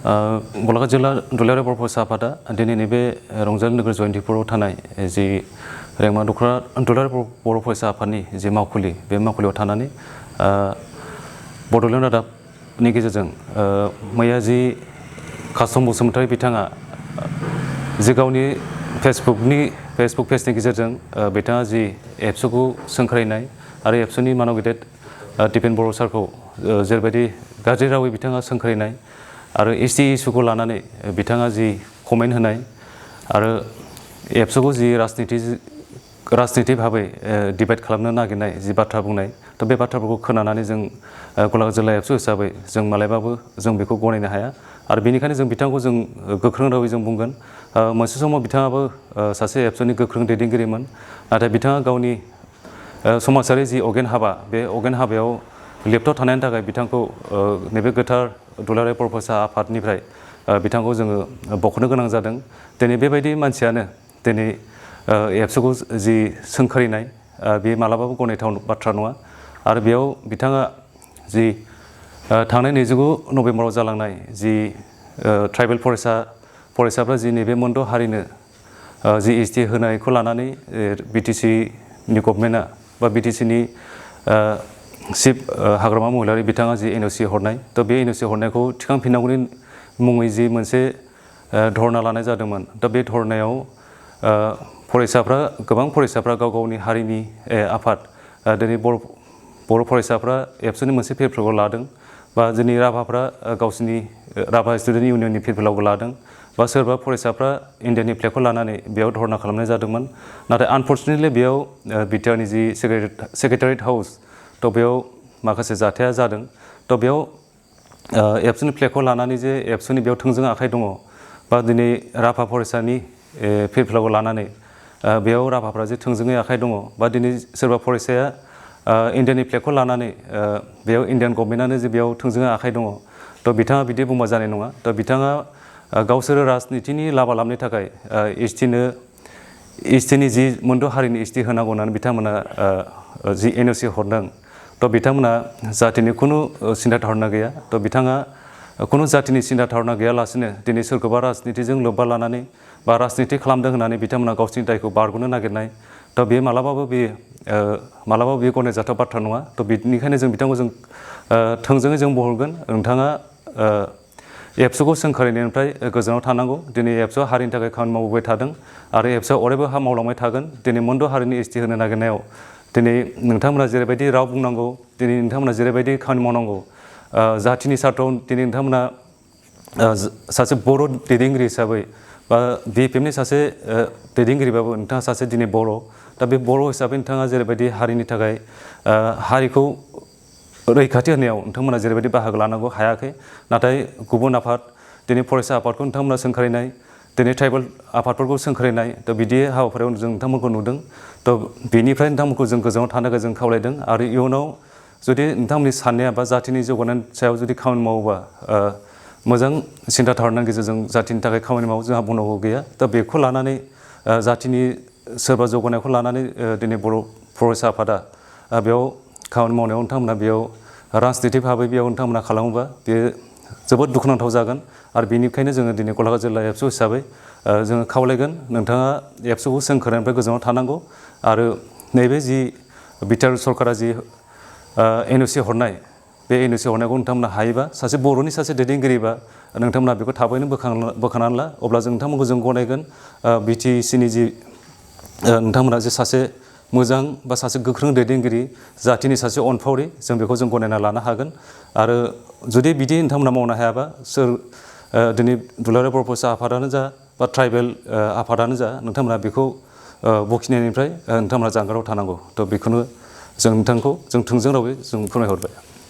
गलाघाट जिल्ला दुलाराय बर' फरायसा आफादा दिनै नैबे रंजालि नोगोर जयन्तिपुराव थानाय जि रेंमा दख'रा दुलाराय बर' फरायसा आफादनि जि मावखुलि बे मावखुलियाव थानानै बड'लेण्ड रादाबनि गेजेरजों मैया जि कासम बसुमतारी बिथाङा जि गावनि फेसबुक पेजनि गेजेरजों बिथाङा जि एबसुखौ सोंखारिनाय आरो एबसुनि मानाव गेदेर दिपेन बर' सारखौ जेरैबायदि गाज्रि रावै बिथाङा सोंखारिनाय आरो एसटि इस्युखौ लानानै बिथाङा जि कमेन्ट होनाय आरो एबसुखौ जि राजनिति भाबै डिभाइड खालामनो नागिरनाय जि बाथ्रा बुंनाय थ' बे बाथ्राफोरखौ खोनानानै जों गलाघाट जिल्ला एबसु हिसाबै जों मालाबाबो जों बेखौ गनायनो हाया आरो बेनिखायनो जों बिथांखौ जों गोख्रों रावै जों बुंगोन मोनसे समाव बिथाङाबो सासे एबसुनि गोख्रों दैदेनगिरिमोन नाथाय बिथाङा गावनि समाजारि जि अगेन हाबा बे अगेन हाबायाव लिप्त थानायनि थाखाय बिथांखौ नैबे गोथार दुलाराय बर' फरायसा आफादनिफ्राय बिथांखौ जोङो बख'नो गोनां जादों दिनै बेबायदि मानसियानो दिनै एबसुखौ जि सोंखारिनाय बे मालाबाबो गनायथाव बाथ्रा नङा आरो बेयाव बिथाङा जि थांनाय 29 नभेम्बराव जालांनाय जि ट्राइबेल फरायसाफ्रा जि नैबे मोनद' हारिनो जि एसटि होनायखौ लानानै बिटिसिनि गभर्नमेन्टआ बा बिटिसिनि चिफ हाग्रामा महिलारि बिथाङा जि एनअसि हरनाय थ' बे एनअसि हरनायखौ थिखांफिननांगौनि मुङै जि मोनसे धरना लानाय जादोंमोन दा बे धरनायाव गोबां फरायसाफ्रा गाव गावनि हारिनि आफाद दिनै बर' फरायसाफ्रा एबसुनि मोनसे फेरफारिखौ लादों बा जोंनि राभाफ्रा गावसिनि राभा स्टुडेन्ट इउनियननि फेरफारिखौ लादों बा सोरबा फरायसाफ्रा इण्डियाननि फ्लेगखौ लानानै बेयाव धरना खालामनाय जादोंमोन नाथाय आनफर्चुनेटलि बेयाव बिटिआरनि जि सेक्रेटारियेट हाउस थ' बेयाव माखासे जाथाया जादों थ' बेयाव एबसुनि फ्लेगखौ लानानै जे एबसुनि बेयाव थोंजों आखाइ दङ बा दिनै राभा फरायसानि फेरफारिखौ लानानै बेयाव राभाफ्रा जे थोंजोङै आखाइ दङ बा दिनै सोरबा फरायसाया इण्डियाननि फ्लेगखौ लानानै बेयाव इण्डियान गभर्नमेन्टआनो जे बेयाव थोंजोङै आखाइ दङ थ' बिथाङा बिदि बुंबा जानाय नङा थ' बिथाङा गावसोरो राजनितिनि लाबा लाबनि थाखाय एसटिनि जि मोनद' हारिनि एसटि होनांगौ होननानै बिथांमोना जि एनअसि हरदों थ' बिथांमोना जातिनि खुनु सिन्था धारना गैया थ' बिथाङा खुनु जातिनि सिन्था धारना गैयालासिनो दिनै सोरखौबा राजनितिजों लोब्बा लानानै बा राजनिति खालामदों होननानै बिथांमोना गावसिनि दायखौ बारग'नो नागिरनाय थ' बे मालाबाबो बेयो गनायजाथाव बाथ्रा नङा थ' बेनिखायनो जों बिथांखौ जों थोंजोङै जों बुंहरगोन नोंथाङा एबसुखौ सोंखारिनायनिफ्राय गोजानाव थानांगौ दिनै एबसुआ हारिनि थाखाय खामानि मावबोबाय थादों आरो एबसुआ अरायबो मावलांबाय थागोन दिनै मोनद' हारिनि एसटि होनो नागिरनायाव दिनै नोंथांमोना जेरैबायदि राव बुंनांगौ दिनै नोंथांमोना जेरैबायदि खामानि मावनांगौ जातिनि सार्थआव दिनै नोंथांमोना सासे बर' दैदेनगिरि हिसाबै बा बिपिएफनि सासे दैदेनगिरिबाबो नोंथाङा सासे दिनै बर' दा बे बर' हिसाबै नोंथाङा जेरैबायदि हारिनि थाखाय हारिखौ रैखाथि होनायाव नोंथांमोना जेरैबायदि बाहागो लानांगौ हायाखै नाथाय गुबुन आफाद दिनै फरायसा आफादखौ नोंथांमोना सोंखारिनाय दिनै ट्राइबेल आफादफोरखौ सोंखारिनाय थ' बिदि हाबाफारियाव जों नोंथांमोनखौ नुदों थ' बेनिफ्राय नोंथांमोनखौ जों गोजानाव थानो थाखाय जों खावलायदों आरो इयुनाव जुदि नोंथांमोननि साननाया बा जातिनि जौगानायनि सायाव जुदि खामानि मावोबा मोजां सिन्था धारनानि गेजेरजों जातिनि थाखाय खामानि मावो जोंहा बुंनांगौ गैया दा बेखौ लानानै जातिनि सोरबा जौगानायखौ लानानै दिनै बर' फरायसा आफादा बेयाव खामानि मावनायाव नोंथांमोना बेयाव राजनिति भाबै बेयाव नोंथांमोना खालामोबा बेयो जोबोद दुखुनांथाव जागोन आरो बेनिखायनो जोङो दिनै गलाघाट जिल्ला एबसु हिसाबै जोङो खावलायगोन नोंथाङा एबसुखौ सोंखारिनायनिफ्राय गोजानाव थानांगौ आरो नैबे जि बिटिआर सरकारा जि एनअसि हरनाय बे एनअसि हरनायखौ नोंथांमोना हायोबा सासे बर'नि सासे दैदेनगिरिबा नोंथांमोना बेखौ थाबैनो बोखांनानै ला अब्ला जों नोंथांमोनखौ जों गनायगोन बिटिसिनि जि नोंथांमोना जे सासे मोजां बा सासे गोख्रों दैदेनगिरि जातिनि सासे अनफावरि जों बेखौ जों गनायना लानो हागोन आरो जुदि बिदि नोंथांमोना मावनो हायाबा दिनै दुलाराय बर' फरायसा आफादानो जा बा ट्राइबेल आफादानो जा नोंथांमोना बेखौ बखिनायनिफ्राय नोंथांमोना जानगाराव थानांगौ थ' बेखौनो जों नोंथांखौ जों थोंजों रावै जों फोरमायहरबाय